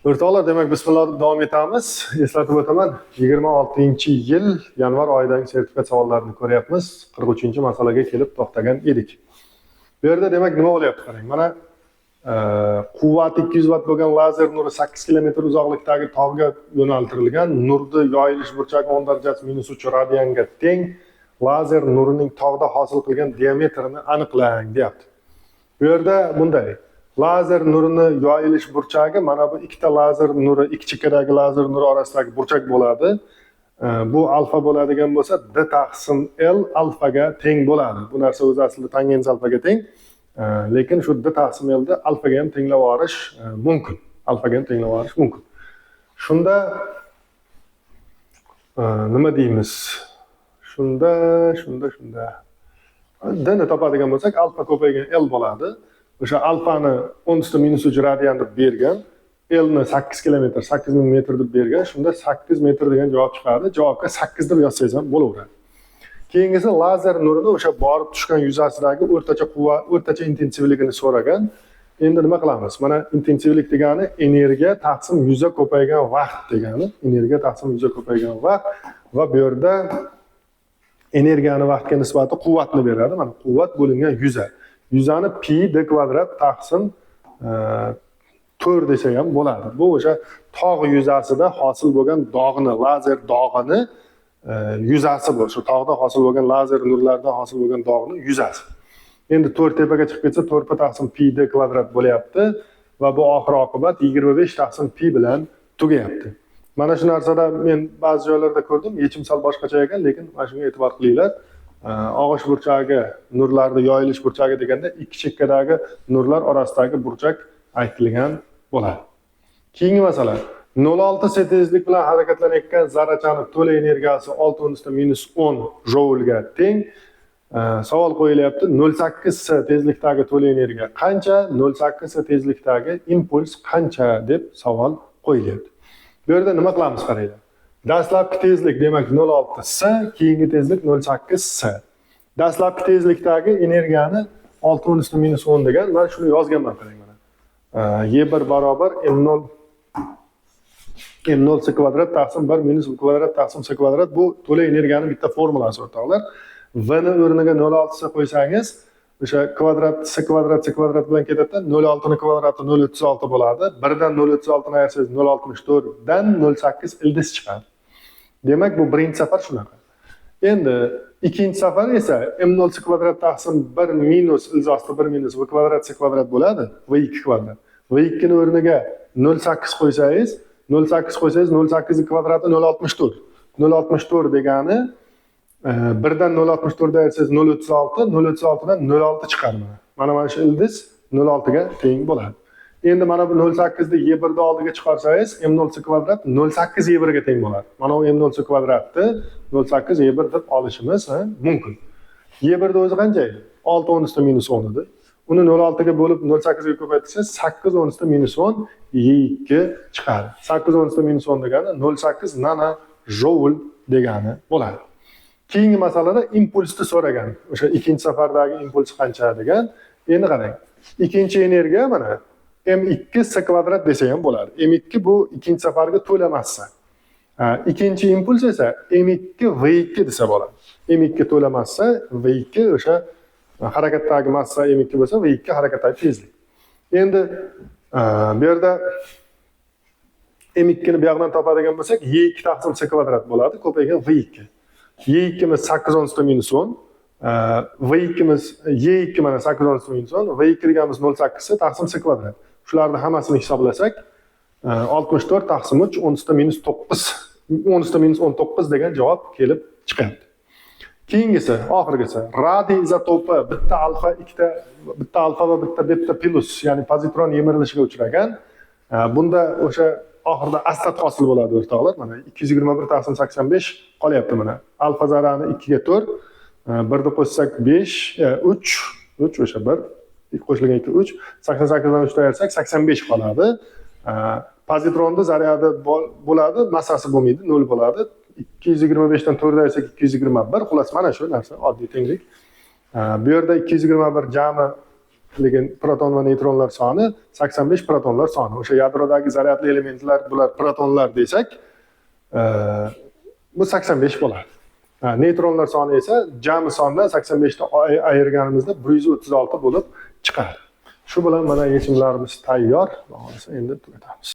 O'rtoqlar, demak, bismillah deb davom etamiz. Eslatib o'taman, 26-yil yanvar oyidagi sertifikat savollarini ko'ryapmiz. 43-masalaga kelib to'xtagan edik. Bu yerda, demak, nima bo'lyapti, qarang. Mana quvvati 200 vatt bo'lgan lazer nuri 8 kilometr uzoqlikdagi tog'ga yo'naltirilgan. Nurni yoyilish burchagi 10 darajasi minus 3 radianga teng. Lazer nurining tog'da hosil qilgan diametrini aniqlang, deyapti. Bu yerda bunday: lazer nurini yoyilish burchagi mana bu ikkita lazer nuri, ikki chekkadagi lazer nuri orasidagi burchak bo'ladi. Bu alfa bo'ladigan bo'lsa, d taqsim l alfaga teng bo'ladi. Bu narsa o'zi aslida tangens alfaga teng. Lekin shu d taqsim l ni alfaga ham tenglab yuborish mumkin. Alfaga ham tenglab yuborish mumkin. Shunda nima deymiz? Shunda d ni topadigan bo'lsak, alfa ko'paygan l bo'ladi. O'sha alfani 10 usti minus 3 radian deb bergan. L ni 8 kilometr, 8000 metr deb bergan. Shunda 8 metr degan javob chiqadi. Javobga 8 deb yozsangiz ham bo'laveradi. Keyingisi, lazer nurini o'sha borib tushgan yuzasidagi o'rtacha quvvat, o'rtacha intensivligini so'ragan. Endi nima qilamiz? Mana, intensivlik degani energiya taqsim yuza ko'paygan vaqt degani. Energiya taqsim yuza ko'paygan vaqt va bu yerda energiyani vaqtga nisbati quvvatni beradi. Mana, quvvat bo'lingan yuza. Yuzani pi d kvadrat taqsim 4 desa ham bo'ladi. Bu o'sha tog' yuzasida hosil bo'lgan dog'ni, lazer dog'ini yuzasi bu. Shu tog'da hosil bo'lgan lazer nurlaridan hosil bo'lgan dog'ni yuzasi. Endi 4 tepaga chiqib ketsa, 4 pi taqsim pi d kvadrat bo'lyapti va bu oxir oqibat 25 taqsim pi bilan tugayapti. Mana shu narsada men ba'zi joylarda ko'rdim, yechim sal boshqacha ekan, lekin mana shunga e'tibor qilinglar. Og'ish burchagi, nurlarni yoyilish burchagi deganda ikki chekkadagi nurlar orasidagi burchak aytilgan bo'ladi. Keyingi masala: 0,6 s tezlik bilan harakatlanayotgan zarrachani to'la energiyasi 6 o'nta minus 10 joulga teng. Savol qo'yilyapti: 0,8 s tezlikdagi to'la energiya qancha, 0,8 s tezlikdagi impuls qancha, deb savol qo'yilyapti. Bu yerda nima qilamiz, qaranglar. Dastlabki tezlik, demak, 0,6 s, keyingi tezlik 0,8 s. Dastlabki tezlikdagi energiyani 6 o'nta minus 10 degan, man shuni yozganman, qarang, mana. Y1 barobar m0 m0 c kvadrat taqsim 1 minus v kvadrat taqsim c kvadrat. Bu to'la energiyani bitta formulasi, o'rtoqlar. V ni o'rniga 0,6 s qo'ysangiz, o'sha kvadrat c kvadrat c kvadrat bilan ketadida, 0,6 ni kvadrati 0,36 bo'ladi. 1 dan 0,36 ni ayirsangiz, 0,64 dan 0,8 ildiz chiqadi. Demak, bu birinchi safar shunaqa. Endi ikkinchi safar esa m0 c kvadrat taqsim 1 minus ildiz osti 1 minus v kvadrat c kvadrat bo'ladi, v2 kvadrat. V2 ni o'rniga 0,8 qo'ysangiz, 0,8 qo'ysangiz, 0,8 ni kvadrati 0,64. 0,64 degani 1 dan 0,64 ayirsangiz, 0,36, 0,36 dan 0,6 chiqadi mana. Mana shu ildiz 0,6 ga teng bo'ladi. Endi mana bu 0,8 ni Y1 ni oldiga chiqarsangiz, m0 c kvadrat 0,8 Y1 ga teng bo'ladi. Mana bu m0 c kvadratni 0,8 Y1 deb olishimiz mumkin. Y1 ni o'zi qancha edi? 6 o'n usti minus 10 edi. Uni 0,6 ga bo'lib 0,8 ga ko'paytirsangiz, 8 o'n usti minus 10 Y2 chiqadi. 8 o'n usti minus 10 degani 0,8 nano joul degani bo'ladi. Keyingi masalada impulsni so'ragan. O'sha ikkinchi safardagi impuls qancha degan. Endi qarang. Ikkinchi energiya mana m2 c kvadrat desa ham bo'ladi. M2 bu ikkinchi safargi to'la massa. Ikkinchi impuls esa m2 v2 desa bo'ladi. M2 to'la massa, v2 o'sha harakatdagi massa. M2 bo'lsa, v2 harakatdagi tezlik. Endi bu yerda m2 ni bu yoqdan topadigan bo'lsak, y2 taqsim c kvadrat bo'ladi, ko'paygan v2. Y2miz 8 o'n usti minus 10, v2miz, y2 mana 8 o'n usti minus 10, v2 deganimiz 0,8 taqsim c kvadrat. Shularni hammasini hisoblasak, 64 taqsim 3 10 usti minus 9, 10 usti minus 19 degan javob kelib chiqyapti. Keyingisi, oxirgisi: radiy izotopi bitta alfa, ikkita, bitta alfa va bitta beta plus, ya'ni pozitron yemirilishiga uchragan. Bunda o'sha oxirida astat hosil bo'ladi, o'rtoqlar. Mana, 221 taqsim 85 qolyapti mana. Alfa zarrani 2 ga 4, birni qo'shsak 5, 3, 3 o'sha 1 qo'shilgan 2 3, 88 dan 3 ayirsak, 85 qoladi. Pozitronni zaryadi bo'ladi, massasi bo'lmaydi, 0 bo'ladi. 225 dan 4 ayirsak, 221. Xullas, mana shu narsa, oddiy tenglik. Bu yerda 221 jami Lekin proton va neytronlar soni 85 protonlar soni. O'sha yadrodagi zaryadli elementlar bular protonlar desak, bu 85 bo'ladi. Neytronlar soni esa jami sondan 85 ni ayirganimizda 136 bo'lib chiqadi. Shu bilan mana yechimlarimiz tayyor. Xudo xohlasa, endi tugatamiz.